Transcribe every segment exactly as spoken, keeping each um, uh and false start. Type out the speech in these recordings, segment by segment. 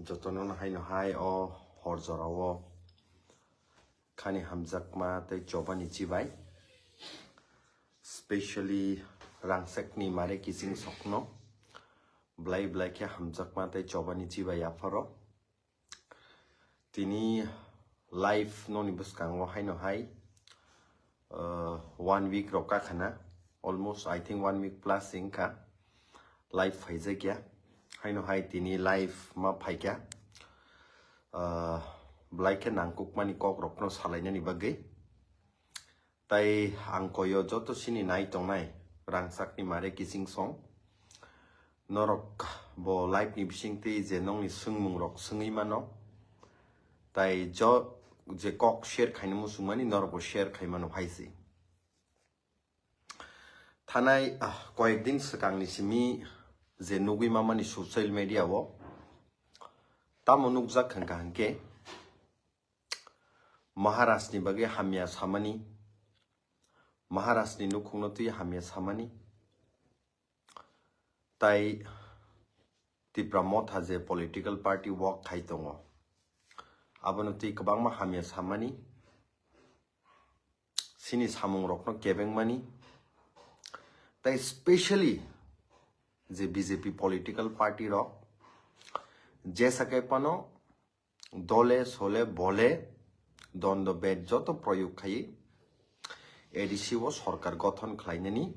Jotono no haino hai o hor jorao khani hamjakma tei chobani chibai, specially Rangchakni mare kiching sokno blai blai khe hamjakma tei chobani chibai apharo. Tini live noni bwskango haino hai, uh, one week rok kakhana, almost I think one week plus wngkha live phaijakya. Haino hai tini live ma phaikha, uh, blai khe nangkukmani kok rokno salainani bagwi. Tai ang koyo joto sini nai tongnai Rangchakni mare kiching song. Norok bo live ni bisingtwi je nongni swngmung rok swngwi mano. Tai jo je kok share khaina muchungmani norok bo share khai mano hai se. Thanai, ah, koyek din swkangni simi je nugwi mamani social media o tamo nukjak hwnkha hwnkhe Maharajni bagwi hamya samani, Maharajni nukhungno twi hamya samani, tai Tipra Motha je political party work khai tongo, abono twi kwbangma hamya samani, sini samungrokno kebengmani, tai specially je B J P political party rok jesa khe phano dole sole bole dondo bed joto proyog khai A D C o sorkar gothon khlainani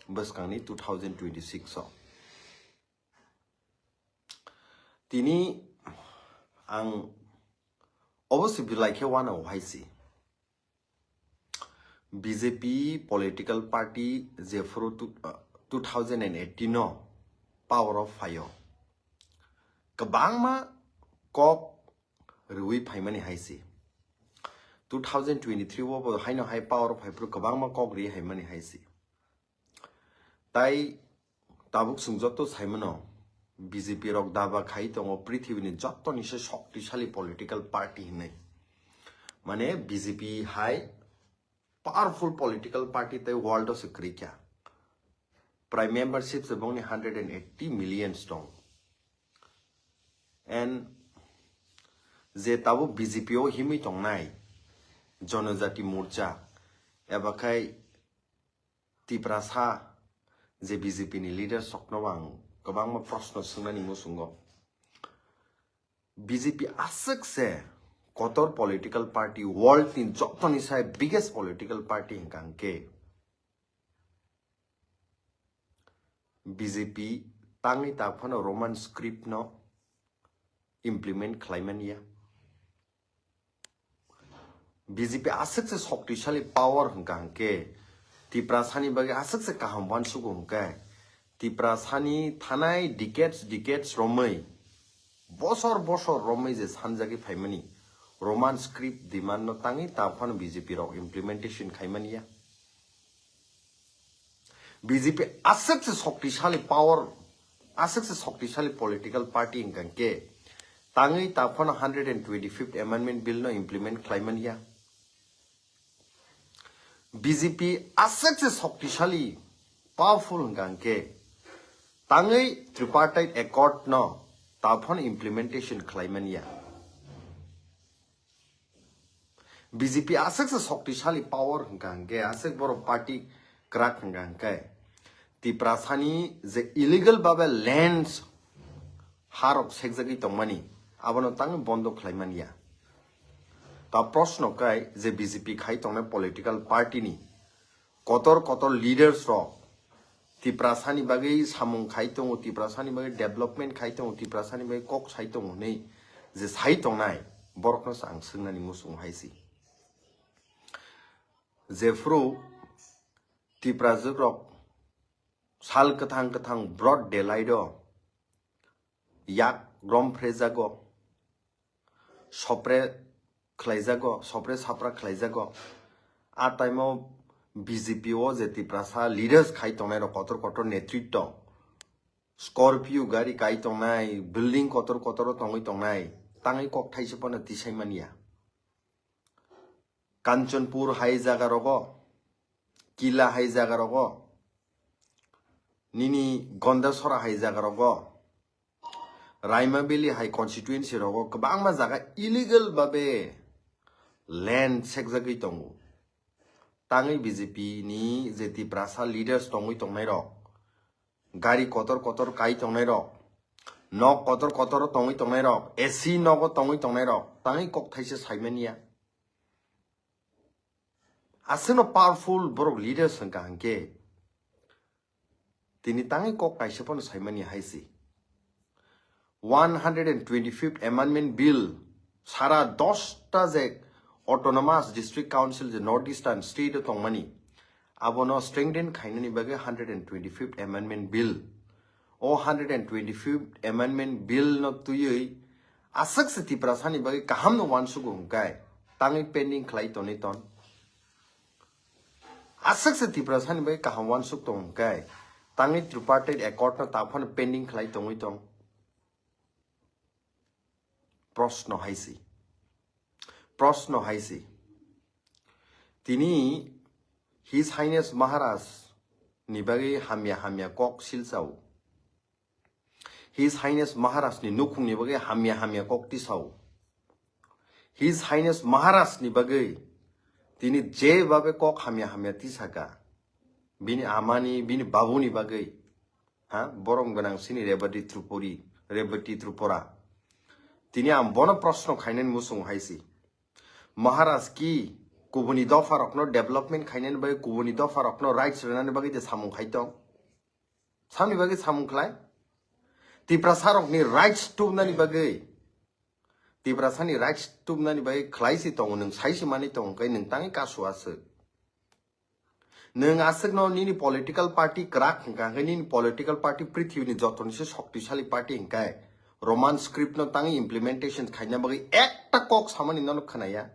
bwskangni two thousand twenty-six o. Tini ang obo se belai khe uanao hai se. B J P political party jephuru two, uh, two thousand and eighteen o power o phaio, kwbangma kok rwui phaimani hai se. Two thousand twenty-three o bo haino hai power o phaiphuru kwbangma kok rwui haimani hai se. Tai tabuk chwng joto saimano, B J P rok daba khai tongo prithibini jottoni se shoktisali political party hinwi. Mane B J P hai powerful political party tei world o se kwrwi kha. Prai membership se bongni hundred and eighty millions tong. And je tabuk B J P o himwi tongnai Janajati Morcha eba khai Tiprasa je B J P ni leaders rokno ang kwbangma proshno swngnani muchungo. B J P aswk se kotor political party, world ni jottoni sai biggest political party hwnkha hwnkhe B J P tangwi ta phano Roman script no implement khlai man ya. B J P aswk se shoktisali power hwnkha hwnkhe, Tiprasani bagwi aswk se kaham uansugo hwnkhe, Tiprasani thanai decades, decades romwi, bosor bosor romwi je sanjagwi phaimani Roman script demand no tangwi ta phano B J P rok implementation khai man ya. B J P aswk se shoktisali power, aswk se shoktisali political party hwnkha hwnkhe, tangwi ta phano hundred and twenty-fifth Amendment Bill no implement khlai man ya. B J P aswk se shoktisali powerful hwnkha hwnkhe, tangwi Tripartite Accord no ta phano implementation khlai man ya. B J P aswk se shoktisali power hwnkha hwnkhe, aswk borok party kwrak hwnkha hwnkhe, Tiprasani je illegal babe lands harok sekjagwi tongmani, abono tangwi bondo khlai man ya. Ta proshno kai je B J P khai tongnai political party ni kotor kotor leaders rok Tiprasani bagwi samung khai tongo, Tiprasani bagwi development khai tongo, Tiprasani bagwi kok sai tongo hinwi je sai tongnai, borokno se ang swngnani muchungo hai se. Jephru Tiprajwk rok sal kwthang kwthang broad daylight o yak rom phrejago, sopre khlaijago, sopre sapra khlaijago. A time o B J P o je Tiprasa leaders khai tongnai rok kotor kotor netritto, Scorpio gari kai tongnai, building kotor kotor o tongwi tongnai, tangwi kok thaisa phano tisai man ya. Kanchanpur hai jaga rogo, Kila hai jaga rogo, nini Gondasora hai jaga rogo, Raima Valley hai constituency rogo kwbangma jaga illegal babe land sekjagwi tongo. Tangwi B J P ni je Tiprasa leaders tongwi tongnai rok, gari kotor kotor kai tongnai rok, nok kotor kotor tongwi tongnai rok, A C nogo tongwi tongnai rok, tangwi kok thaisa saimaniya. Aswkno powerful borok leaders hwnkha hwnkhe tini tangwi kok kaisa phano saimani hai se. One hundred and twenty-fifth Amendment Bill sara dosta je Autonomous District Council je North Eastern State o tongmani, abono strengthen khainani bagwi hundred and twenty-fifth Amendment Bill. O hundred and twenty-fifth Amendment Bill no twiwi aswk se Tiprasani bagwi kaham no uansugo hwnkhe tangwi pending khlai tonwi ton. Aswk se Tiprasani bagwi kaham uansuk tong hwnkhe tangwi Tripartite Accord no taphano pending khlai tongwi tong. Proshno hai se. Proshno hai se. Tini His Highness Maharaj ni bagwi hamya hamya kok silsao. His Highness Maharaj ni nukhung ni bagwi hamya hamya kok tisao. His Highness Maharaj ni bagwi tini je babe kok hamya hamya tisaka. Bini amani, bini babuni bagwi. Ha, borom gwnang sini Rebati Tripuri, Rebati Tripura. Tini ang bono proshno khainani muchung hai se. Maharaj ki kubuni dopha rokno development khainani bagwi, kubuni dopha rokno rights rwnani bagwi de samung khai tong? Samni bagwi samung khlai? Tiprasa rokni rights tubnani bagwi, Tiprasani rights tubnani bagwi khlai si tongo, nwng sai si mani tongo, kai nwng tangwi kasu aswk. Nwng aswkno nini political party kwrak hwnkha hwnkhe nini political party prithibini jotonise shoktisali party hwnkhe Roman script no tangwi implementation khaina bagwi ekta kok samani nono khwnaya.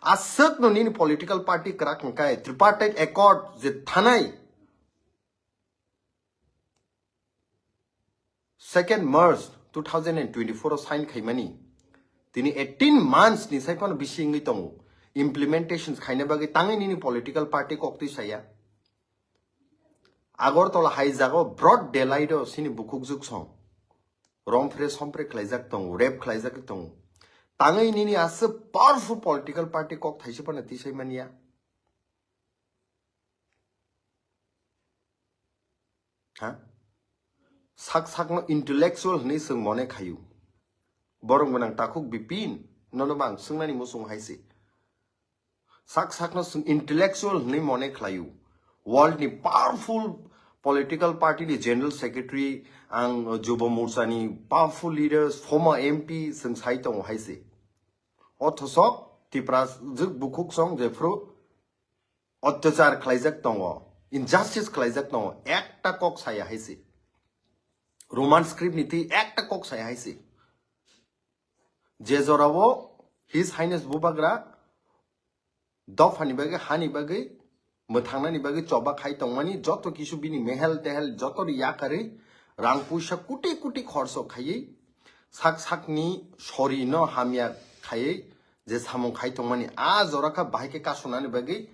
Aswkno nini political party kwrak hwnkhe Tripartite Accord je thanai second March two thousand and twenty-four o sign khaimani. Tini eighteen months ni sai phano bisi wngwi tongo. Implementation khaina bagwi tangwi nini political party koktwi saya. Agartala hai jaga o broad daylight o sini bukhuk juk song. Romphre sompre khlaijak tongo, rape khlaijak tongo. Tangwi nini aswk powerful political party kok thaisa phano tisai manya. Ha? Sak sakno intellectual hwnwi chwng mone khayu. Borom gwnang takhuk Bipin, nono bang swngnani muchung hai se. Sak sakno chwng intellectual hwnwi mone khlayu. World ni powerful political party ni general secretary, ang Jubo Morcha ni powerful leaders, former M P chwng sai tongo hai se. Othoso Tipra jwk bukhuk song jephru otyachar khlaijak tongo, injustice khlaijak tongo, ekta kok saya hai se. Roman script ni twi ekta kok saya hai se. Je jorao His Highness Bubagra dophani bagwi, hani bagwi, mwthangnani bagwi choba khai tongmani, joto kisu bini mehel tehel joto ri yakarwi rang puisa kuti kuti khorso khaiwi sak sakni sori no hamya khaiwi je samung khai tongmani, a jora kha bahai khe kasunani bagwi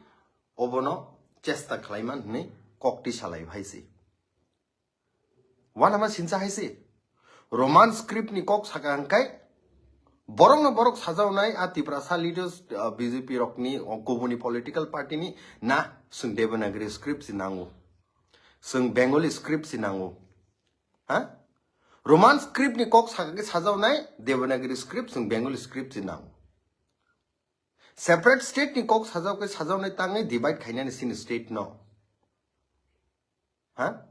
obono chesta khlaiman hwnwi kok twi salai hai se. Wanama sincha hai se. Roman script ni kok saka hwnkhe borokno borok sajaonai a Tiprasa leaders, ah, B J P rokni, o kubuni political party ni na, chwng Devanagari script si nango. Chwng Bengali script si nango. Ha? Roman script ni kok saka khe sajaonai Devanagari script, chwng Bengali script si nango. Separate state ni kok sajao khe sajaonai tangwi divide khainani sini state no. Ha?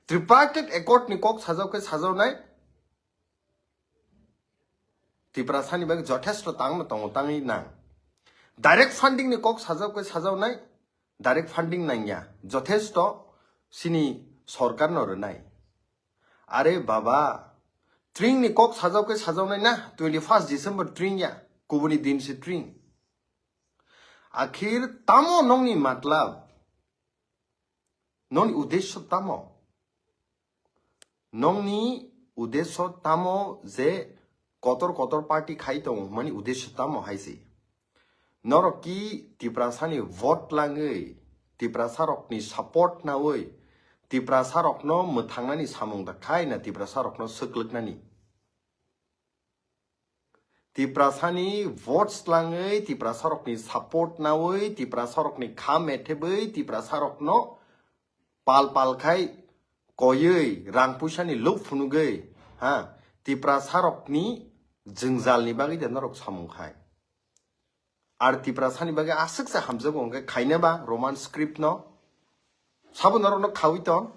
Tripartite Accord ni kok sajao khe sajaonai Tiprasani bagwi jothesto tangno tongo, tangwi nang. Direct funding ni kok sajao khe sajaonai direct funding nangya, jothesto sini sorkar no rwnai. Are baba, tring ni kok sajao khe sajaonai na, twenty first December tring ya, kubuni din se tring. Akhir tamo nongni matlab? Nongni uddesho tamo? Nongni uddesho tamo je kotor kotor party khai tongo hwnmani uddesho tamo hai se? Norok ki Tiprasani vote langwi, Tiprasarokni support nawi, Tiprasa rokno mwthangnani samung da khai na Tiprasa rokno swklwknani? Tiprasani vote slangwi, Tiprasa rokni support nawi, Tiprasa rokni kha methebwi, Tiprasa rokno pal pal khai koywi, rang puisani luk phunugwi, ha, Tiprasa rokni jwngjalni bagwi de norok samung khai. Ar Tiprasani bagwi aswk se hamjago hwnkhe khaina ba Roman script no. Sabo norokno khawi tong.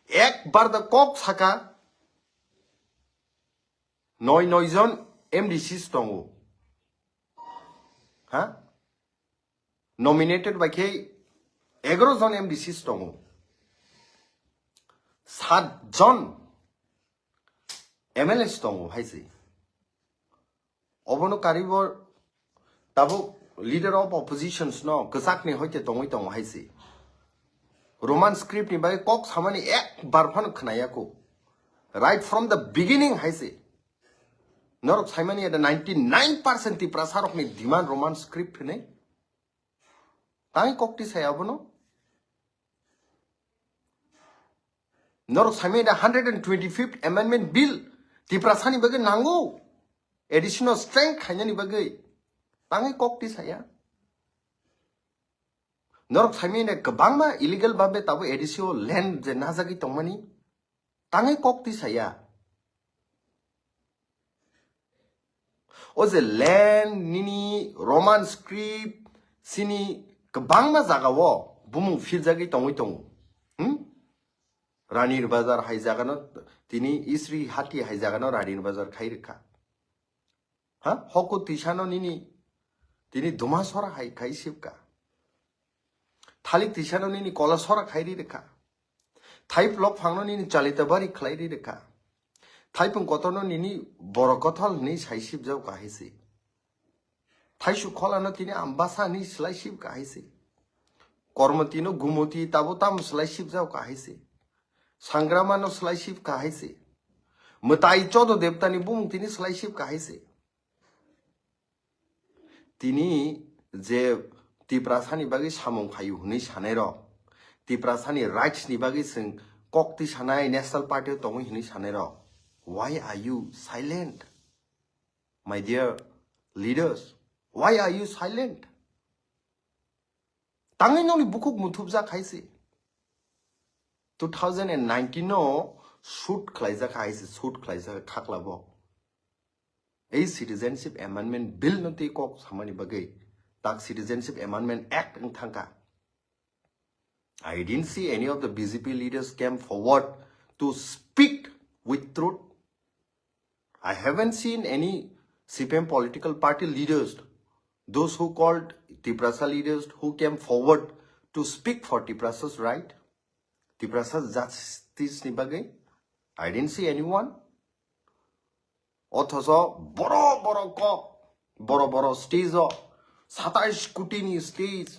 Ekbar da kok saka, noi noi jon M D Cs tongo. Ha? Nominated bai khe egaro jon M D Cs tongo. Sat jon M L As tongo hai se. Obono karibo tabuk leader of oppositions no kwchakni hoite tongwi tongo hai se. Roman script ni bagwi kok samani ekbar phano khnayaku. Right from the beginning hai se. Norok saimani ada ninety nine percent Tiprasa rokni demand Roman script hinwi. Tangwi kokti saya abono. Norok saimani ada hundred and twenty-fifth Amendment Bill Tiprasani bagwi nango. Additional strength khainani bagwi. Tangwi kokti saya. Norok saimani ada kwbangma illegal babe tabo A D C o land je najagwi tongmani. Tangwi kokti saya. O je land nini Roman script sini kwbangma jagao bumung philjagwi tongwi tongo. Hmm? Ranir Bazar hai jagano tini Isri Hati hai jagano Ranir Bazar khai rwkha. Ha? Hoko tisano nini tini Dumasora hai khai sibka. Thalik tisano nini Kolasora khai ri rwkha. Thaiphlok phangno nini Chalitabari khlai ri rwkha. Thaipung kotorno nini Borokothol hinwi sai sibjak kahai se. Thaisu kholano tini Ambasa hinwi slai sib kahai se. Kormotino Gumoti tabo tamo slai sibjak kahai se. Sangramano slai sib kahai se. Mwtai Chodo Debtani bumung tini slai sib kahai se. Tini je Tiprasani bagwi samung khayu hwnwi sanairok, Tiprasani rights ni bagwi chwng kokti sanai National Party o tongwi hwnwi sanairok, why are you silent? My dear leaders, why are you silent? Tangwi nokni bukhuk muthubjak hai se. Two thousand and nineteen no shoot khlaijak hai se, shoot khlaijak khakla bo. Ei Citizenship Amendment Bill no tei kok samani bagwi tak Citizenship Amendment Act wng thangkha. I didn't see any of the B J P leaders came forward to speak with truth. I haven't seen any C P M political party leaders, those who called Tiprasa leaders, who came forward to speak for Tiprasa's right, Tiprasa justice ni bagwi. I didn't see anyone. Othoso boro boro kok, boro boro stage o, satais koti ni stage,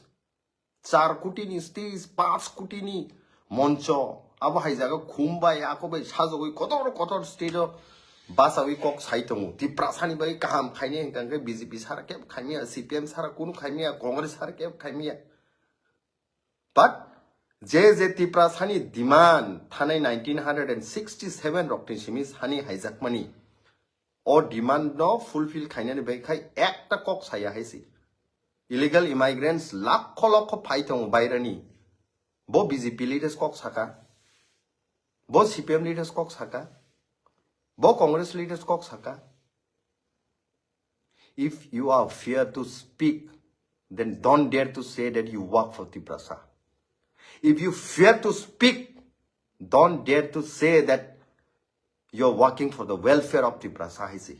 char koti ni stage, panch koti ni moncho, abo hai jaga khum bai, ako bai sajogwi kotor kotor stage o bachawi kok sai tongo. Tiprasani bai kaham khaini hwnkha khe B J P sara kebo khaimya, C P M sara kunu khaimya, Congress sara kebo khaimya. But je je Tiprasani demand thanai nineteen hundred and sixty-seven rokni simi sani haijakmani, o demand no fulfill khainani bai khai ekta kok saya hai se. Illegal immigrants lakho lakho phai tongo bairani. Bo B J P leaders kok saka. Bo C P M leaders kok saka. Bo Congress leaders kok saka. If you are fear to speak, then don't dare to say that you work for Tiprasa. If you fear to speak, don't dare to say that you are working for the welfare of Tiprasa hai se.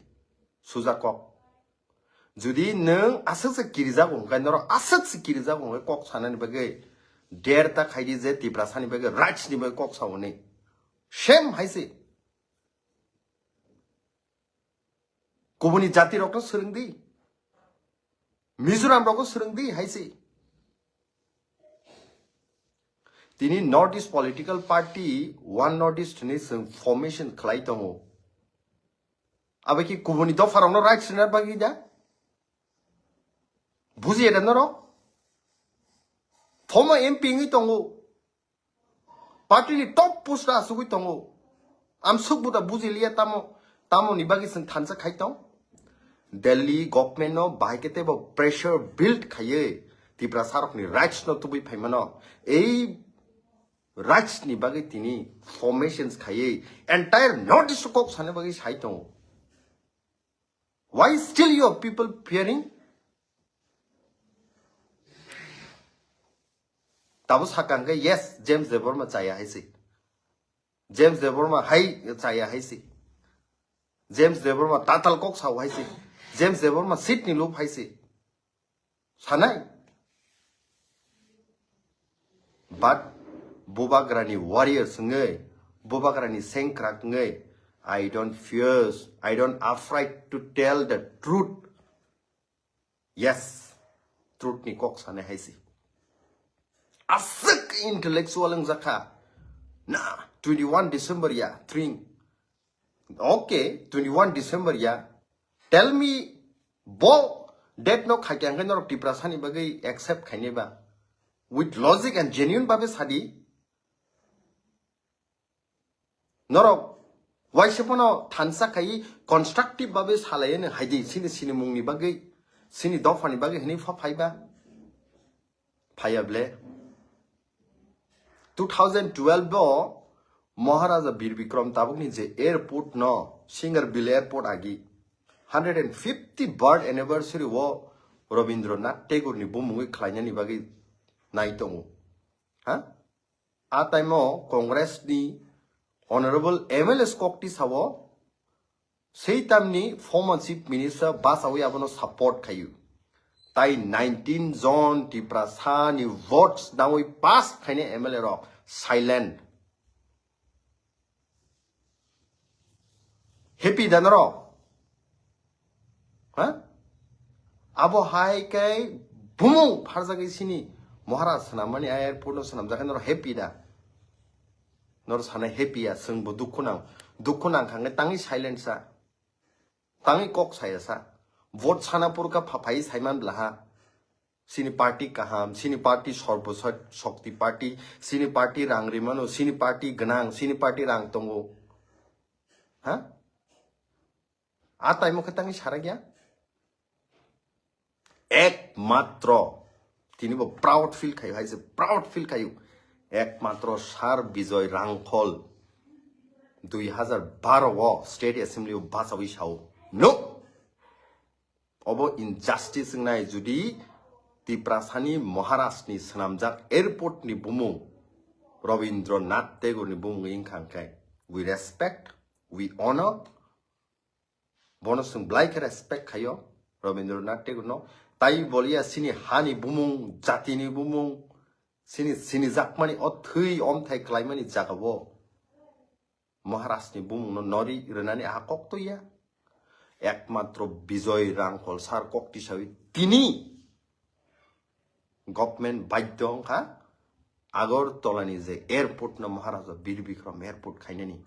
Suja kok. Jodi nwng aswk se kirijago hwnkhe, norok aswk se kirijago hwnkhe kok sanani bagwi dare ta khaidi je Tiprasani bagwi, rights ni bagwi kok sauni. Shame hai se. Kubuni jati rokno swrwng di. Mizoram rokno swrwng di hai se. Tini North East political party, One North East ni chwng formation khlai tongo. Abo ki kubuni dopha rokno rights rwna bagwi da? Bujiya da norok? Former M P wngwi tongo. Party ni top post o asugwi tongo. Amsuk buda bujiliya tamo, tamo ni bagwi chwng thansa khai tong. Delhi government no bahai khe teibo pressure build khaiwi Tiprasa rok ni rights no tubui phaimano. Ei rights ni bagwi tini formations khaiwi entire North East kok sana bagwi sai tongo. Why still your people fearing? Tabo sakang khe, yes, James Debbarma chaya hai se. James Debbarma hai chaya hai se. James Debbarma tatal kok sao hai se. James Debbarma seat ni lup hai se. Sanai. But Bubagrani warriors wngwi, Bubagrani sengkrak wngwi, I don't fear, I don't afraid to tell the truth. Yes, truth ni kok sanai hai se. Aswk intellectual wngjakha. Na, twenty-one December ya, tring. Okay, twenty-one December ya. Tell me, bo date no khaikhe hwnkhe norok Tiprasani bagwi accept khainai ba? With logic and genuine babe sadi. Norok waisa phano thansa khai constructive babe salaiyani haidi sini sini mungni bagwi, sini dophani bagwi hini pha phaiba. Phaiya ble. Two thousand twelve o Maharaja Bir Bikram tabukni je airport no, Singarbil airport agi, hundred and fifty birth anniversary o Rabindranath Tagore ni bumungwi khlainani bagwi nai tongo. Ha? A time o Congress ni honorable M L As kokti sao, sei tamni former chief minister basawi abono support khayu. Tai nineteen jon Tiprasa ni votes dawi pass khaine M L A rok silent. Happy da norok? Ha? Abo hai kai bumung pharjagwi sini Maharaj swnamani airport no swnamjakhe norok happy da? Norok sanai happy ya, chwngbo dukhu nang. Dukhu nang khange tangwi silent sa. Tangwi kok saya sa. Vote sana purka phaphai saiman blaha. Sini party kaham, sini party sorbo shak-, shakti party, sini party rang rimano, sini party gwnang, sini party rang tongo. Ha? A taimo khe tangwi sarakya? Ekmatro tini bo proud feel khayo, hai se proud feel khayo. Ekmatro Sir Bijoy Rangkhol dui hazar baro o State Assembly o bachawi sao. No! Obo injustice wngnai jodi Tiprasani Maharaj ni swnamjak airport ni bumung Rabindranath Tagore ni bumung wngkha hwnkhe. We respect, we honor, bono chwng belai khe respect khaio Rabindranath Tagore no. Tai boliya sini hani bumung, jatini bumung, sini, sinijakmani o thwi omthai klaimani jagao Maharaj ni bumung no nori rwnani aha kok toya. Ekmatro Bijoy Rangkhol sir kok tisawi tini government baidhyo wngkha Agartala ni je airport no Maharaja Bir Bikram airport khainani.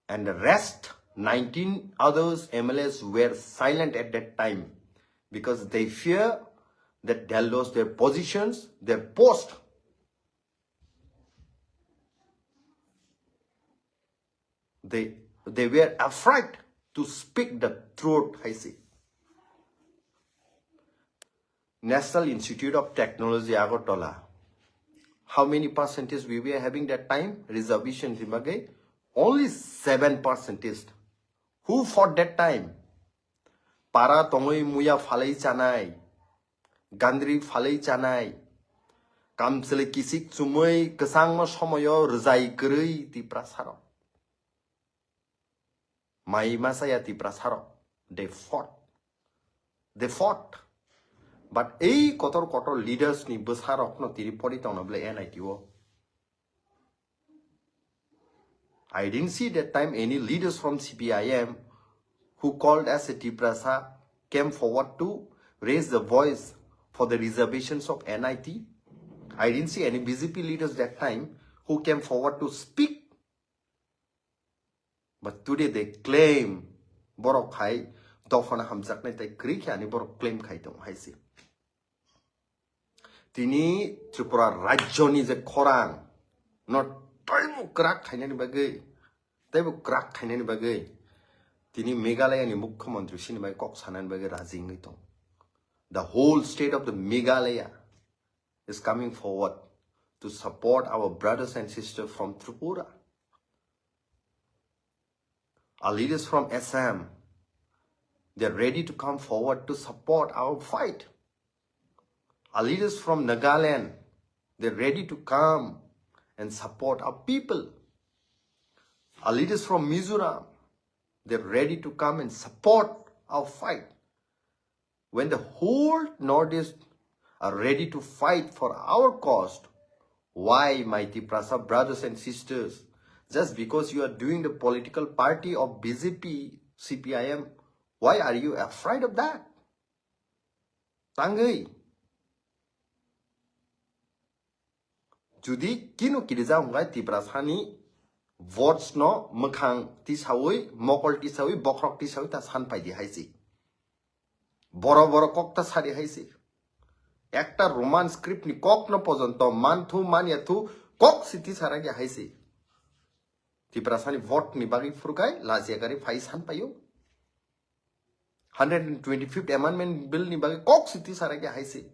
And the rest nineteen others M L As were silent at that time because they fear that they'll lose their positions, their post. They, they were afraid to speak the truth, hai se. National Institute of Technology Agartala, how many percentage we were having that time? Reservation ni bagwi only seven percentage. Who fought that time? Para tongwi muya phalwi chanai, gandri phalwi chanai, kamchwlwi kisik chumui kwchangma somoyo rwjai kwrwi Tiprasarok. Mai ma chaya Tiprasarok. They fought. They fought. But ei kotor kotor leaders ni bwsarokno tini pori tongna bwle N I T o. I didn't see that time any leaders from C P I M who called as a Tiprasa came forward to raise the voice for the reservations of N I T. I didn't see any B J P leaders that time who came forward to speak. But today they claim, borok hai dophano hamjaknai tai kwrwi khe ani borok claim khai tongo hai se. Tini Tripura rajyoni je khorang, No taibo kwrak khainani bagwi, taibo kwrak khainani bagwi tini Meghalaya ni mukhyamantri sini bai kok sanani bagwi raji wngwi tong. The whole state of the Meghalaya is coming forward to support our brothers and sisters from Tripura. Our leaders from Assam, they're ready to come forward to support our fight. Our leaders from Nagaland, they're ready to come and support our people. Our leaders from Mizoram, they're ready to come and support our fight. When the whole Northeast are ready to fight for our cause, why, my Tiprasa brothers and sisters, just because you are doing the political party of B J P, C P I M, why are you afraid of that? Tangwi. Judi kino kirija hwnkhai Tiprasani votes no mwkhang tisawi, mokol tisawi, bokhorok tisawi ta san paidi hai se. Boro boro kok ta sadi hai se. Ekta Roman script ni kok no pojonto manthu manyathu kok si tisaragi hai se. Tiprasani vote ni bagwi phurkhai lajiakari phai san paio. Hundred and twenty-fifth Amendment Bill ni bagwi kok si tisaragi hai se.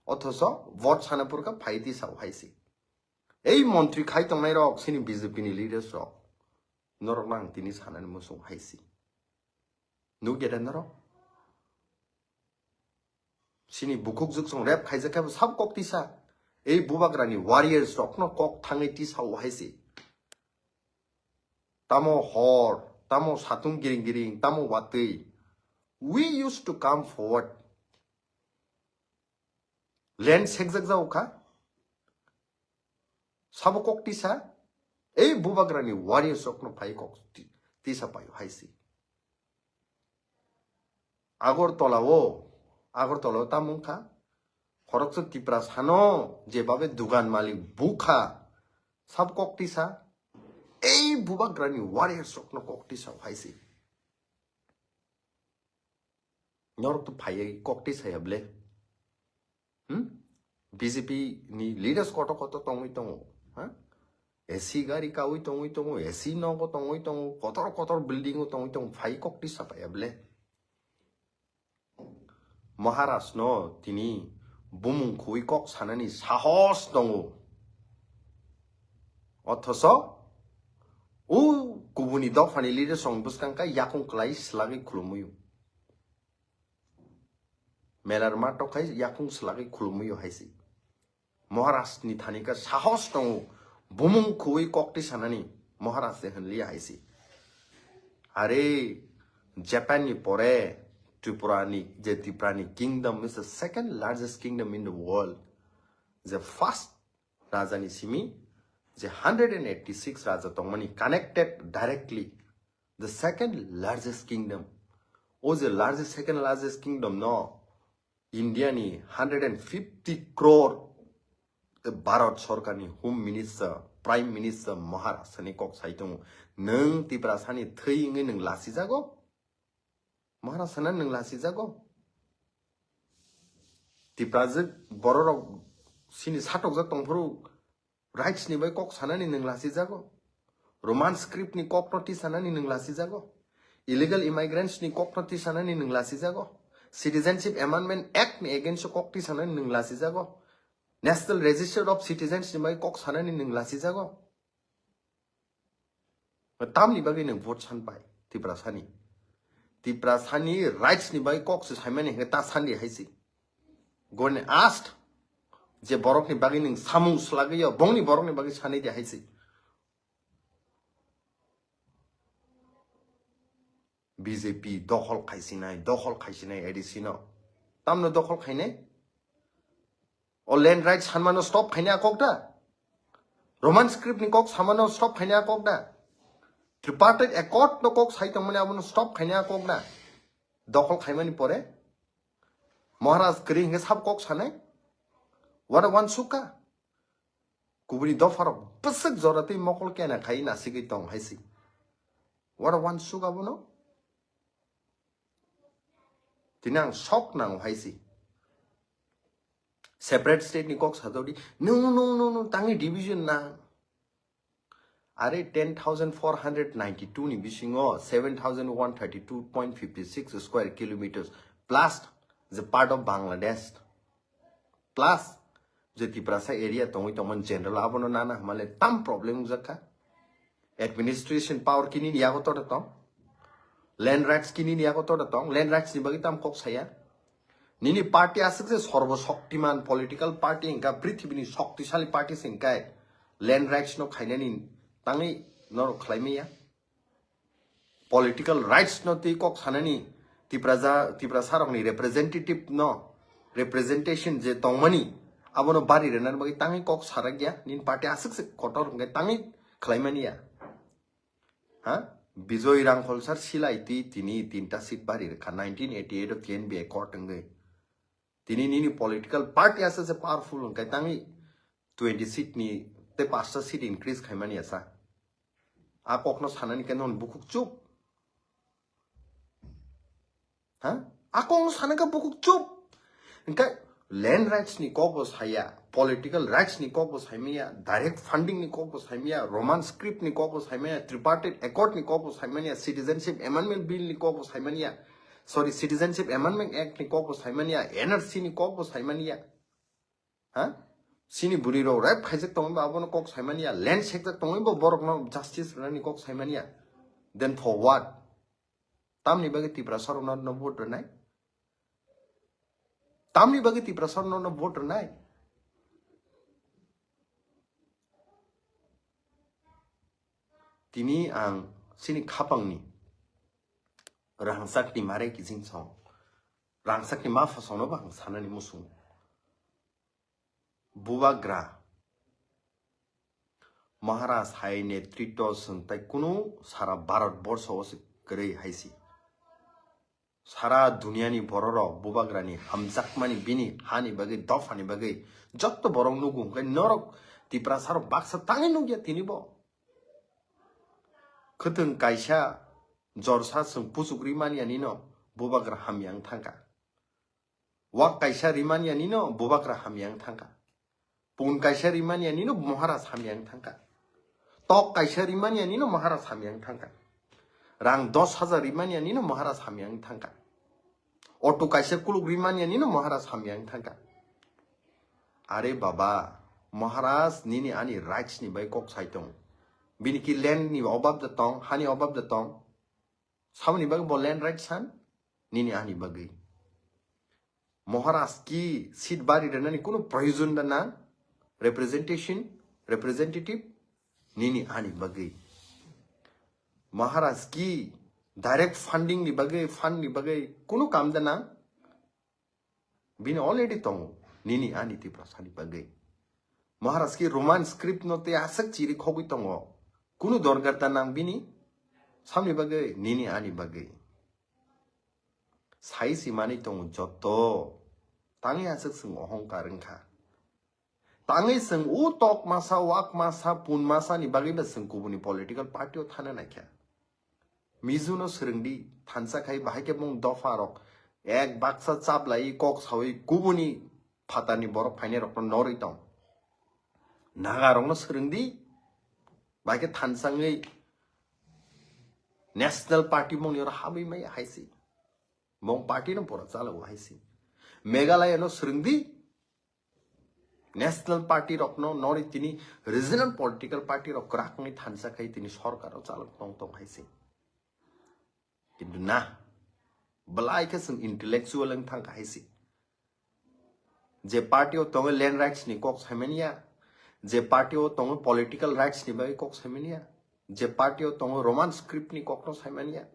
Othoso vote sana phurkha phai tisao hai se. Ei montri khai tongnai rok sini B J P ni leaders rok. Norok nang tini sanani musung hai se. Nukya da norok? Sini bukhuk juksong rep khaijak khe sab kok tisa. Ei bubagrani warriors rokno kok thangwi tisao hai se. Tamo hor, tamo satung giring giring, tamo watwi. We used to come forward. Land sekjak jao kha. Sabo kok tisa, ei bubagrani warriors rokno phai kok ti-, tisa paio hai se. Agartala o, Agartala o tamo wngkha, khoroksa Tiprasano jebabe dugan malik bukha, sabo kok tisa, ei bubagrani warriors rokno kok tisa hai se. Norok to phaiya kok tisaya ble. Hmm? B J P ni leaders koto koto tongwi tongo. Ha? A C gari kawi tongwi tongo, A C nogo tongwi tongo, kotor kotor building o tongwi tongo, phai kok tisa paiya ble. Maharaj no tini bumung khui kok sanani sahos tongo. Othoso o kubuni dophani leaders rok bwskang khe yakung kwlai slagwi khulumwi. Melarma tokhai yakung slagwi khulumwi hai se. Maharaj ni thani khe sahos tongo, bumung khui kok tisanani Maharaj de hwnliya hai se. Are Japan ni pore Tripura ni, je Tripura ni kingdom is the second largest kingdom in the world. Je first raja ni simi je hundred and eighty-six raja tongmani connected directly the second largest kingdom. O je largest, second largest kingdom no India ni hundred and fifty crore Bharat Sarkar ni Home Minister, Prime Minister Maharashtra ni kok sai tongo. Nwng Tiprasa ni thwi wngwi nwng lasijago? Maharashtra na nwng lasijago? Tiprajwk bororok sini satokjak tongphuru rights ni bai kok sanani nwng lasijago? Roman script ni kok no tisanani nwng lasijago? Illegal immigrants ni kok no tisanani nwng lasijago? Citizenship Amendment Act ni against o kok tisanani nwng lasijago? National Register of Citizens ni bai kok sanani nwng lasijago? Tamni bagwi nwng vote san pai Tiprasani? Tiprasani rights ni bagwi kok se saimani hwnkhe ta sandi hai se. Go and ask je borokni bagwi nwng samung swlagwi yo, bongni borokni bagwi sanai di hai se. B J P dokhol khaisinai, dokhol khaisinai A D C no. Tamno dokhol khainai? O land rights sanmano stop khainai a kok da? Roman script ni kok samano stop khainai a kok da? Tripartite accord no kok sai tongmani abono stop khainai a kok da? Dokhol khaimani pore Maharaj kwrwi hwnkhe sab kok sanai? What a one suka. Kubuni dopharok bwswk jora tei mokol kena khai nasigwi tong hai se. What a one suka bono. Tini ang shock nango hai se. Separate state ni kok sajodi. No, no, no, no, tangni division na. Are ten thousand four hundred ninety-two ni bisingo seven thousand one thirty-two point fifty six square kilometers plus the part of Bangladesh plus je Tiprasa area tongwi tongmani general abono nana hamale tam problem wngjakha. Administration power kini ni yago to tong, land rights kini ni yago to tong, land rights ni bagwi tam kok saya. Nini party aswk se sorbo shoktiman political party hingka prithibini shoktisali party se hingkai land rights no khainani tangwi norok khlai maya. Political rights no tei kok sanani Tiprasa, Tiprasa rokni representative no representation je tongmani abono bari rwnani bagwi tangwi kok sarakya nini party aswk se kotor hingkai tangwi khlai mani ya. Ha? Bijoy Rangkhol sir silai twi tini tinta seat bari rwkha nineteen eighty-eight o T N B accord wngwi. Tini nini political party asa se powerful wngkai tangwi twenty seat ni tei pasta seat increase khaimani asa. A kokno sanani khe non bukhuk chup. Ha? A kokno sanani khe bukhuk chup. Hingke land rights ni kok bo saya, political rights ni kok bo saimaya, direct funding ni kok bo saimaya, Roman script ni kok bo saimaya, tripartite accord ni kok bo saimaya, citizenship amendment bill ni kok bo saimaya, sorry, citizenship amendment act ni kok bo saimaya, N R C ni kok bo saimaya. Ha? Sini buri rok rape khaijak tongwi ba abono kok saimaya, land sekjak tongwi bo borok no justice rwnani kok saimaya. Then for what? Tamni bagwi Tiprasa rok no vote rwnai? Tamni bagwi Tiprasa rok no vote rwnai? Tini ang sini khapangni rangchakni marai kijing song, rangchakni ma phasongno bo ang sanani muchung. Bubagra Maharaj hai netrito swng tai kunu sara Bharat borsho o se kwrwi hai si. Sara duniani bororok Bubagrani hamjakmani bini hani bagwi dophani bagwi jotto borok nugo hwnkhe norok Tiprasarok baksa tangwi nukya tini bo. Khwtwng kaisa jorsa chwng puchuk ri manya nino Bubagra hamya wng thangkha. Wak kaisa ri manya nino Bubagra hamya wng thangkha. Pun kaisa ri manya nino Maharaj hamya wng thangkha. Tok kaisa ri manya nino Maharaj hamya wng thangkha. Rang dos hajar ri manya nino Maharaj hamya wng thangkha. Auto kaisa kuluk ri manya nino Maharaj hamya wng thangkha. Are baba, Maharaj nini ani rights ni bai kok sai tong. Bini ki land ni obab da tong, hani obab da tong. Samani bagwi bo land rights san, nini ani bagwi. Maharaj ki seat bari rwnani kunu proyojon da nang, representation, representative, nini ani bagwi. Maharaj ki direct funding ni bagwi, fund ni bagwi kunu kam da nang, bini already tongo, nini ani Tiprasani bagwi. Maharaj ki Roman script no tei aswk chiri khogwi tongo, kunu dorgar da nang bini, samni bagwi, nini ani bagwi. Sai si manwi tongo jotto, tangwi aswk chwng ohongkar wngkha. Tangwi chwng o tok masa, wak masa, pun masa ni bagwi ba chwng kubuni political party o thana naikha. Mizu no swrwng di, thansa khai bahai khe bong dopha rok ek baksa chaplai kok sawi kubuni phatarni borok phainai rok no norwi tong. Naga rok no swrwng di, bahai khe thansa wngwi National Party moni oro habwi mai hai si. Bong party no pura chalago hai si. Meghalaya no swrwng di, National Party rokno nori tini regional political party rok kwrak wngwi thansa khai tini sorkar o chalok tong tong hai se. Kintu na, belai khe chwng intellectual wng thang hai se. Je party o tongo land rights ni kok saimanya, je party o tongo political rights ni bagwi kok saimanya, je party o tongo Roman script ni kok no saimanya,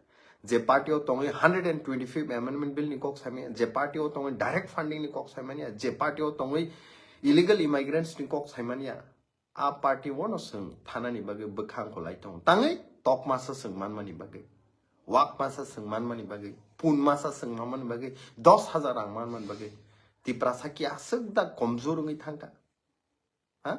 je party o tongo hundred and twenty-fifth amendment bill ni kok saimanya, je party o tongo direct funding ni kok saimanya, je party o tongo illegal immigrants ni kok saimanya, a party o no chwng thanani bagwi bwkhang kolai tongo. Tangwi tok masa chwng manmani bagwi, wak masa chwng manmani bagwi, pun masa chwng manmani bagwi, dos hajar rang manmani bagwi. Tiprasa ki aswk da komjor wngwi thangkha? Ha?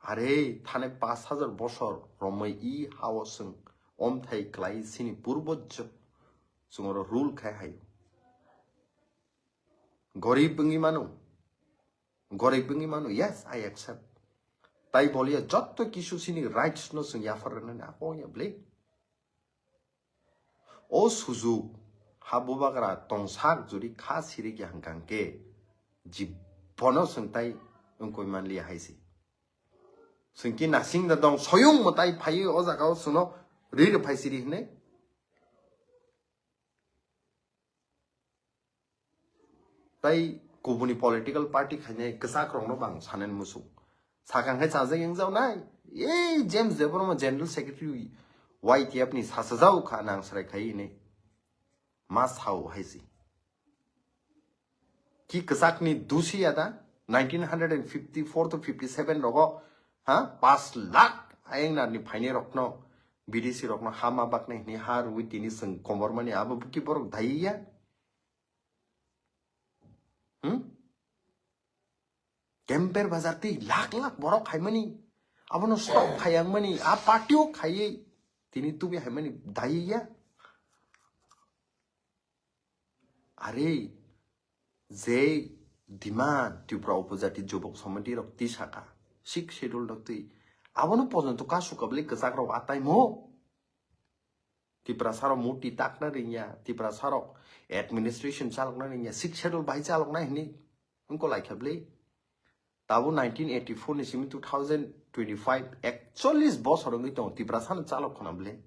Are, thane pash hajar bosor romwi i hao chwng omthai klai sini purbo chwng oro rule khai hayo. Gorib wngwi mano. Gorib wngwi mano. Yes, I accept. Tai boliya jotto kisu sini rights no chwng yaphar rwnani abo ya bwle. O sujuk ha bubagra tongsak jodi kha sirikya hwnkha hwnkhe jibono chwng tai wngkoi manliya hai se. Chwng ki nasing da dong soyung mwtai phaiwi o jaga o chwngno ri rw phai siri hwnwi. Tai kubuni political party khainai kwchak rokno bang sanen musuk. Sakang khai chajak yang jao nai. Ei James Debbarma General Secretary Y T F ni sasajao kha nang srai khai ni. Ma sao hai si. Ki kwchak ni dusi ya da nineteen hundred and fifty-four to fifty-seven rogo ha paanch lakh ayeng nar ni phaini rokno B D C rokno hama baknai hini ha rwi tini chwng komormani abo buki borok daiya. Hmm? Kemper bazar twi lakh lakh borok khaimani. Abono stop khayangmani. A party o khaywi tini tubi haimani daiya. Are, je demand Tripura Upojati Jubok Samiti rok tisaka. Sixth Schedule rok twi. Abono pojonto kasu kabli kwchak rok ataimo. Tiprasa rok murti takna ringya, Tiprasa rok administration chalokna ringya, Sixth Schedule bai chalokna hini wngko laikha bwle. Tabo nineteen eighty-four ni simi two thousand twenty-five, ekchollis bosor wngwi tongo Tiprasa no chalok khna bwle.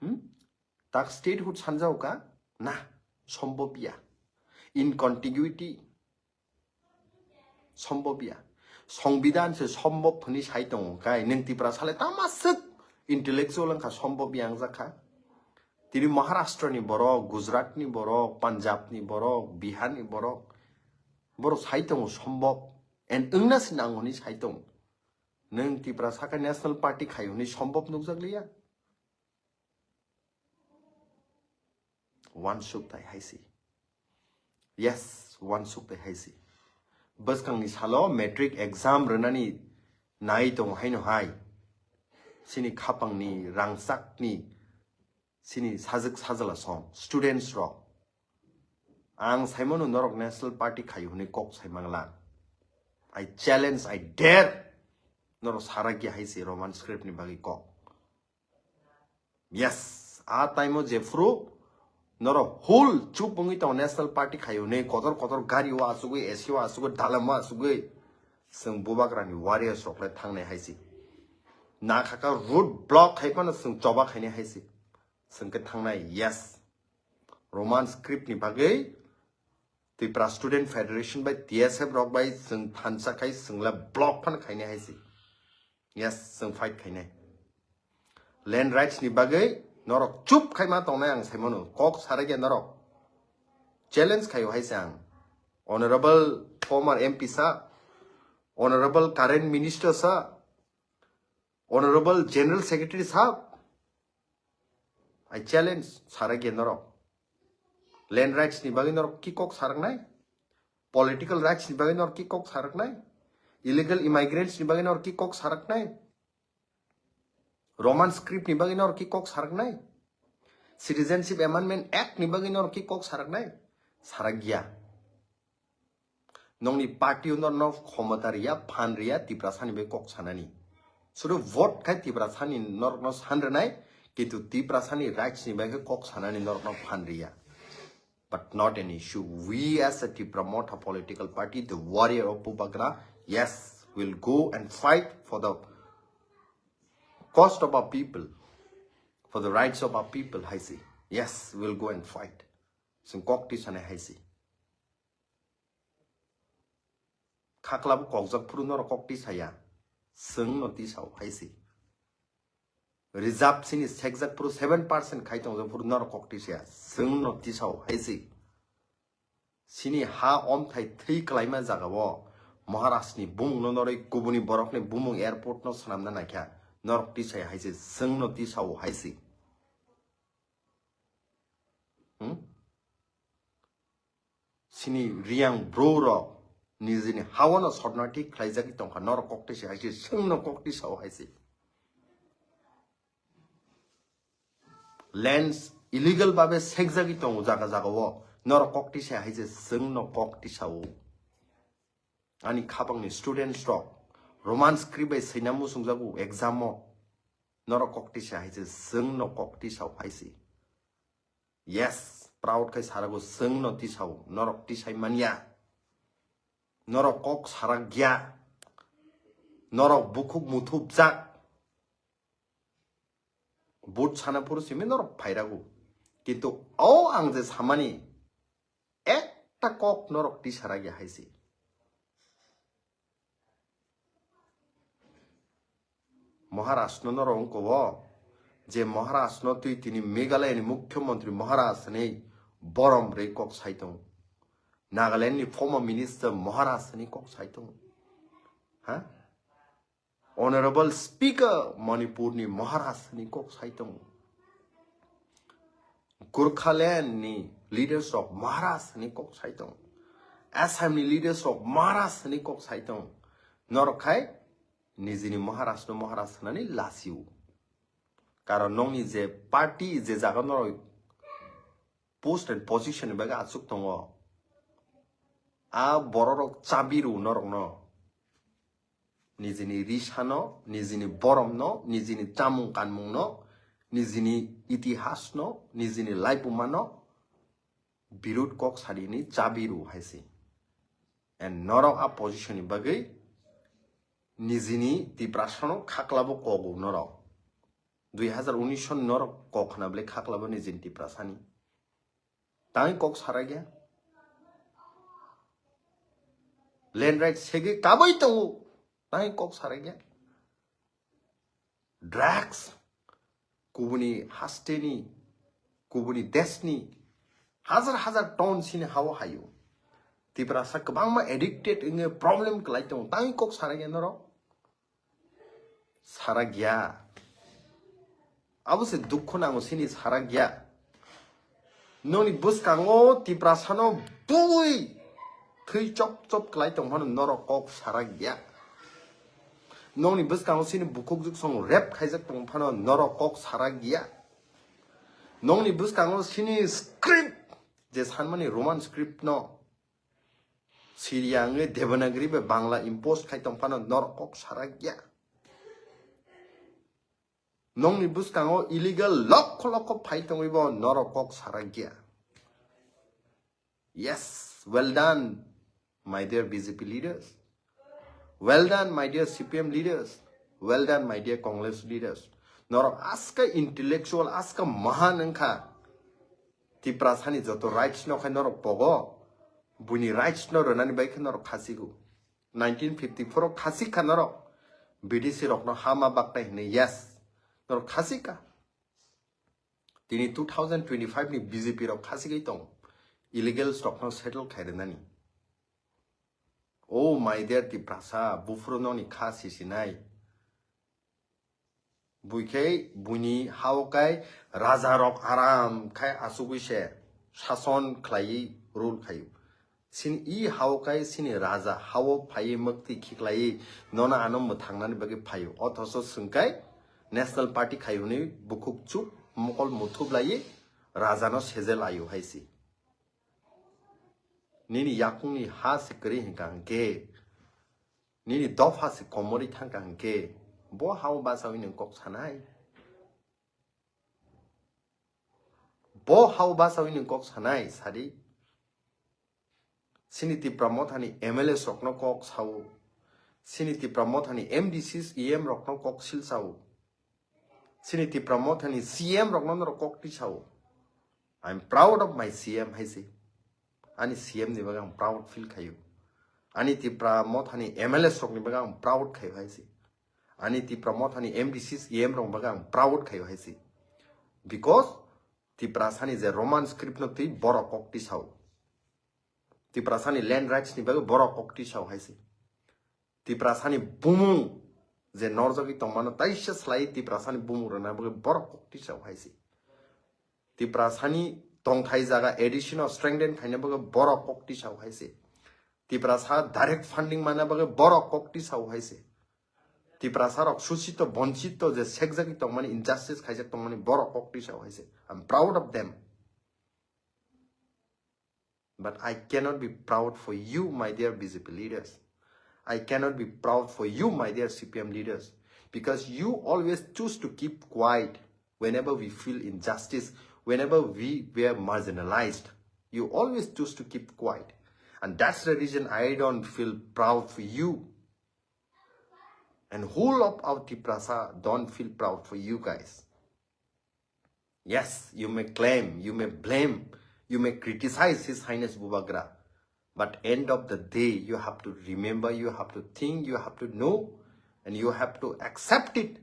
Hmm? Tak statehood sanjao ka? Na, sombobya. In contiguity, sombobya. Songbidan se sombob hwnwi sai tongo kai, nwng Tiprasa le tama swk intellectual wngkha sombobya wngjakha. Tini Maharashtra ni borok, Gujarat ni borok, Punjab ni borok, Bihar ni borok, borok sai tongo sombob. And wngna se nango hwnwi sai tongo. Nwng Tiprasa khe National Party khai hwnwi sombob nukjakliya. Wansuk tai hai se. Yes, wansuk tai hai se. Bwskangni salo matric exam rwnani nai tongo haino hai. Chini khapangni rangchakni chini sajwk sajla song students rok. Ang saimano norok National Party khai hwnwi kok sai mangla. I challenge, I dare. Norok sarakya hai se Roman script ni bagwi kok. Yes, a time o jephru norok whole chup wngwi tongo National Party khai hwnwi kotor kotor gari o asugwi, A C o asugwi, dalam o asugwi. Chwng bubagrani warriors rok le thangnai hai se. Na khaka road block khai phano chwng choba khainai hai se. Chwng khe thangnai, yes. Roman script ni bagwi Tripura Student Federation bai T S F rok bai chwng thansa khai chwng le block phan khainai hai se. Yes, chwng fight khainai. Land rights ni bagwi norok chup khai ma tongnai ang saimano. Kok sarai khe norok challenge khaio hai se ang. Honorable former M P sa, Honorable current minister sa, Honorable General Secretary sahab, I challenge sarai khe norok. Land rights ni bagwi norok ki kok saraknai? Political rights ni bagwi norok ki kok saraknai? Illegal immigrants ni bagwi norok ki kok saraknai? Roman script ni bagwi norok ki kok saraknai? Citizenship Amendment Act ni bagwi norok ki kok saraknai? Sarakya. Nongni party o norokno khomota riya, phan riya, Tiprasani bai kok sanani. Sudu vote khai Tiprasani norokno san rwnai, kintu Tiprasani rights ni bai khe kok sanani norokno phan riya. But not an issue. We as a Tipra Motha political party, the warrior of Bubagra, yes, will go and fight for the cost of our people, for the rights of our people, hai se. Yes, we'll go and fight. Chwng kok tisanai hai se. Khaklabo kokjak phuru norok kok tisaya. Chwng no tisao hai se. Reserve sini sekjak phuru seven percent khai tongjak phuru norok kok tisaya. Chwng no tisao hai se. Sini ha omthai thwi kwlaima jagao Maharaj ni bumung no norwi kubuni borok ni bumung airport no swnamna naikha. Norok tisaya hai se. Chwng no tisao hai se. Hmm? Sini riyang bro rok nijini hawano sotna thik khlaijagwi tongkha, norok kok twi se hai se, chwngno kok twi sao hai se. Lands illegal babe sekjagwi tongo jaga jagao, norok kok twi se hai se, chwngno kok twi sao. Ani khapangni students rok, Roman script bai sina muchungjago exam o. Norok kok tisa hai se, chwng no kok tisa hai se. Yes, proud khai sarago, chwng no tisao, norok tisai manya. Norok kok sarak gya. Norok bukhuk muthupjak. Vote sana phuru simi norok phairago. Kintu o ang je samani ekta kok norok tisara gya hai se. Maharaj no norok wngkha o, je Maharaj no twi tini Meghalaya ni Mukhyamantri Maharaj hinwi borom rwi kok sai tongo. Nagaland ni former minister Maharaj hinwi kok sai tongo. Ha? Honorable Speaker Manipur ni Maharaj hinwi kok sai tongo. Gurkhaland ni leaders rok Maharaj hinwi kok sai tongo. Assam ni leaders rok Maharaj hinwi kok sai tongo. Norok khai nijini Maharaj no Maharaj hinani lasio. Karon nokni je party je jaga norok post and position ni bagwi achuk tongo. A bororok chabi rw norokno. Nijini risano, nijini boromno, nijini chamung kanmungno, nijini itihasno, nijini laibumano birut kok sarini chabi rw hai se. And norok a position ni bagwi nijini Tiprasano khaklabo kogo norok. Dui hazar unis ni norok kok khna bwle khaklabo nijini Tiprasani. Tangwi kok sarakya. Land right segwi kabui tongo. Tangwi kok sarakya. Drugs. Kubuni hasteni, kubuni desni. Hazar hazar ton sini hao hayo. Tiprasa kwbangma addicted wngwi problem kwlai tongo. Tangwi kok sarakya norok. Sarakya. Abo se dukhu nango sini sarakya. Noni bwskango Tiprasano bui thwi chop chop kwlai tong phano norok kok sarakya. Noni bwskango sini bukhuk juk song rep khaijak tong phano norok kok sarakya. Noni bwskango sini script je sanmani Roman script no Syria wngwi Devanagari bai Bangla impose khai tong phano norok kok sarakya. Nokni bwskango illegal lokho lokho phai tongwi bo norok kok sarakya. Yes, well done, my dear B J P leaders. Well done, my dear C P M leaders. Well done, my dear Congress leaders. Norok aska intellectual, aska mahan wngkha. Tiprasani joto rights no khai norok pogo. Buini rights no rwnani bai khe norok khasigo. Nineteen fifty-four o khasik kha norok. B D C rokno hama baknai hinwi, yes. Norok khasik kha. Tini two thousand twenty-five ni B J P rok khasigwi tong. Illegals rokno settle khai rwnani. Oh my dear Tiprasa, buphuru nokni kha sisinai. Buikhai buini hao kai raja rok aram khai asugwi se sason khlaiwi rule khaio. Sini i hao kai sini raja hao phaiwi mwktwi khiklaiwi nono ano mwthangnani bagwi phaio. Othoso swngkai National Party khai hwnwi bukhuk chuk mokol muthup laiwi raja no sejel aio hai si. Nini yakungni ha se kwrwi hinkha hinkhe, nini dopha se komorwi thangkha hinkhe, bo hao bachawi nwng kok sanai? Bo hao bachawi nwng kok sanai, sadi? Sini Tipra Mothani M L As rokno kok sao. Sini Tipra Mothani M D Cs, E M rokno kok sil sao. Sini Tipra Mothani C M rokno norok kok twi sao. I'm proud of my C M hai se. Ani C M ni bagwi ang proud feel khaio. Ani Tipra Mothani M L As rokni bagwi ang proud khaio hai se. Ani Tipra Mothani M D Cs, E M rokni bagwi ang proud khaio hai se. Because Tiprasani je Roman script no twi borok kok twi sao. Tiprasani land rights ni bagwi borok kok twi sao hai se. Tiprasani bumung je norjagwi tongmano taisa slai Tiprasani bumung rwna bagwi borok kok twi sao hai se. Tiprasani tongthai jaga addition o strengthen khaina bagwi borok kok twi sao hai se. Tiprasa direct funding mana bagwi borok kok twi sao hai se. Tiprasa rok susito bonchito je sekjagwi tongmani, injustice khaijak tongmani borok kok twi sao hai se. I'm proud of them. But I cannot be proud for you, my dear B J P leaders. I cannot be proud for you, my dear C P M leaders, because you always choose to keep quiet whenever we feel injustice, whenever we were marginalized. You always choose to keep quiet. And that's the reason I don't feel proud for you. And whole of our Tiprasa don't feel proud for you guys. Yes, you may claim, you may blame, you may criticize His Highness Bubagra. But end of the day, you have to remember, you have to think, you have to know, and you have to accept it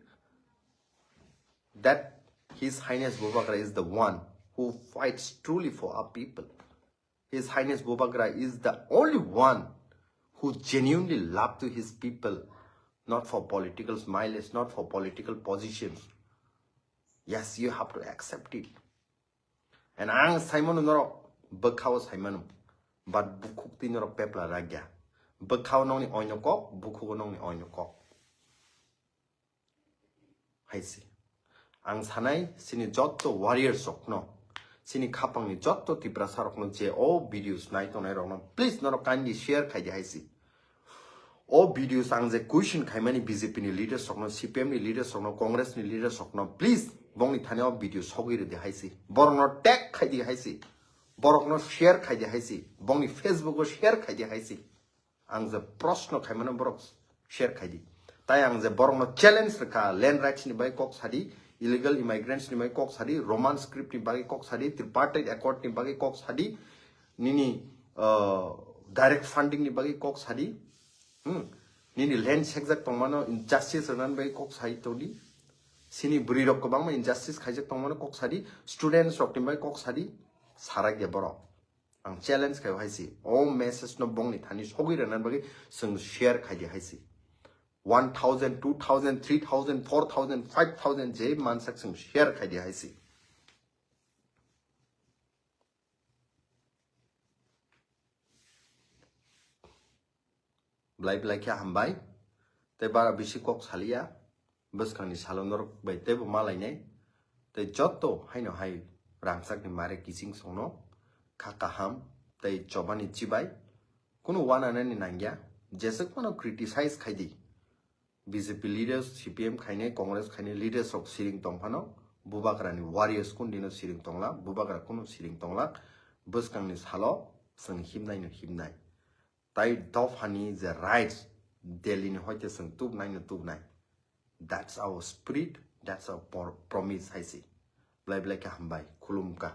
that His Highness Bubagra is the one who fights truly for our people. His Highness Bubagra is the only one who genuinely love to his people, not for political mileage, not for political positions. Yes, you have to accept it. And ang saimano norok bwkhao saimano, but bukhuk twi norok pepla ragya. Bwkhao nongni oino kok, bukhugo nongni oino kok. Haisi. Ang sanai sini jotto warriors rokno, sini khapangni jotto Tiprasa rokno je o videos nai tongnai rokno, please norok kindly share khaidi haisi. O videos ang je question khaimani B J P ni leaders rokno, C P M ni leaders rokno, Congress ni leaders rokno, please bongni thani o video sogwi rwdi haisi. Borokno tag khaidi haisi. Borokno share khaidi haisi. Bongni Facebook o share khaidi haisi. Ang je proshno khaimano borok share khaidi. Tai ang je borokno challenge rwkha, land rights ni bagwi kok sadi, illegal immigrants ni bagwi kok sadi, Roman script ni bagwi kok sadi, tripartite accord ni bagwi kok sadi, nini, uh, direct funding ni bagwi kok sadi. Hmm. Nini land sekjak tongmano injustice rwnani bagwi kok sai tongdi. Sini bwrwi rok kwbangma injustice khaijak tongmano kok sadi, students rok ni bagwi kok sadi, sarak ya borok. Ang challenge khaio haisi. O message no bongni thani sogwi rwnani bagwi chwng share khaidi haisi. One thousand, two thousand, three thousand, four thousand, five thousand je mansak chwng share khaidi haisi. Blai blai khe hambai. Tei bara bisi kok saliya. Bwskangni salo norok bai teibo malainai. Tei jotto haino hai rangchakni mare kiching songno kha kaham tei chobani chibai. Kunu wananani nangya. Jeswk phano criticize khaidi. B J P leaders, C P M khainai, Congress khainai leaders rok siring tongphano, Bubagrani warriors kundino siring tongla, Bubagra kunu siring tongla, bwskangni salo chwng himnaino himnai. Tai dophani je rights, Delhi ni hoite chwng tubnaino tubnai. That's our spirit, that's our por-, promise haisi. Blai blai khe hambai, khulumkha.